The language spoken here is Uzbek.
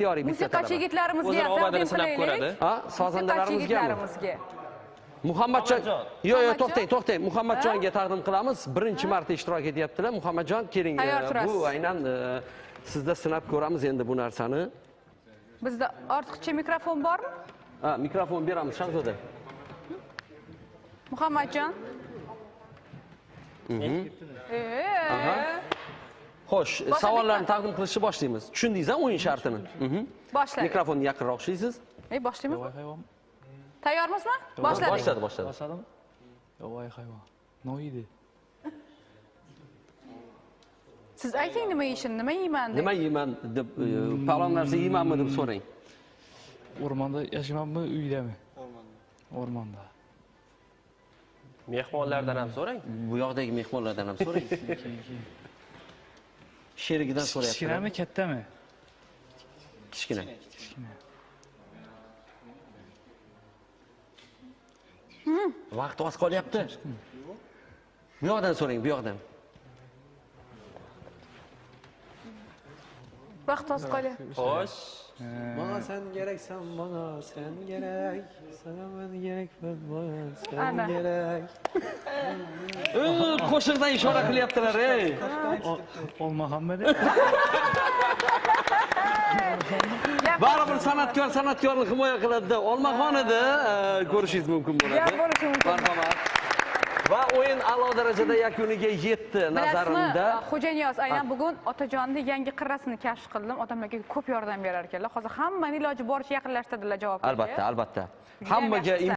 Ixtiyoriy bitta talaba. Musiqachi yigitlarimizga taqdim qilaylik. Ha, sozandalarimizga. Muhammadjon, yo'q, yo'q, to'xtang, to'xtang. Muhammadjonga taqdim qilamiz. Birinchi marta ishtirok etyaptilar. Muhammadjon, keling. Bu aynan sizda sinab ko'ramiz endi bu narsani. Bizda ortiqcha mikrofon bormi? Ha, mikrofon beramiz, Shahzoda. Muhammadjon. Xo'sh, savollarni taqdim qilishni boshlaymiz. Tushundingiz-a o'yin shartini? Boshladik. Mikrofonni yaqinroq ushlaysiz. Boshlaymiz. Tayyormizmi? Boshladik. Boshladi, boshladi. Boshladimi? Yovvoyi hayvon. Nima yeydi? Siz ayting nima yeyishini, nima yeyman deb. Nima yeyman deb, falon narsa yeymanmi deb so'rang. O'rmonda yashaymanmi, uydami? O'rmonda. O'rmonda. Mehmonlardan ham so'rang. Bu yoqdagi mehmonlardan ham so'rang. Sherigidan so'rayapti. Kichkinami, kattami? Kichkina. Kichkina. Vaqt oz qolyapti. Bu yoqdan so'rang, bu yoqdan. Vaqt oz qolyapti. Xo'sh. Bana sen gereksen bana sen gerek. Sana ben gerekmem bana sen gerek. Qo'shiqdan ishora qilyaptilar, ey. Olmagan Baribir san'atkor san'atkorni himoya qiladi. Olmaxonida ko'rishingiz mumkin bo'ladi. Gap bo'lishi mumkin. Marhamat. Va o'yin a'lo darajada yakuniga yetdi nazarimda. Xo'janiyoz, aynan bugun otajonning yangi qirrasini kashf qildim. Odamlarga ko'p yordam berar ekanlar. Hozir hammani iloji boricha yaqinlashtirdilar javoblarga. Albatta, albatta. Hammaga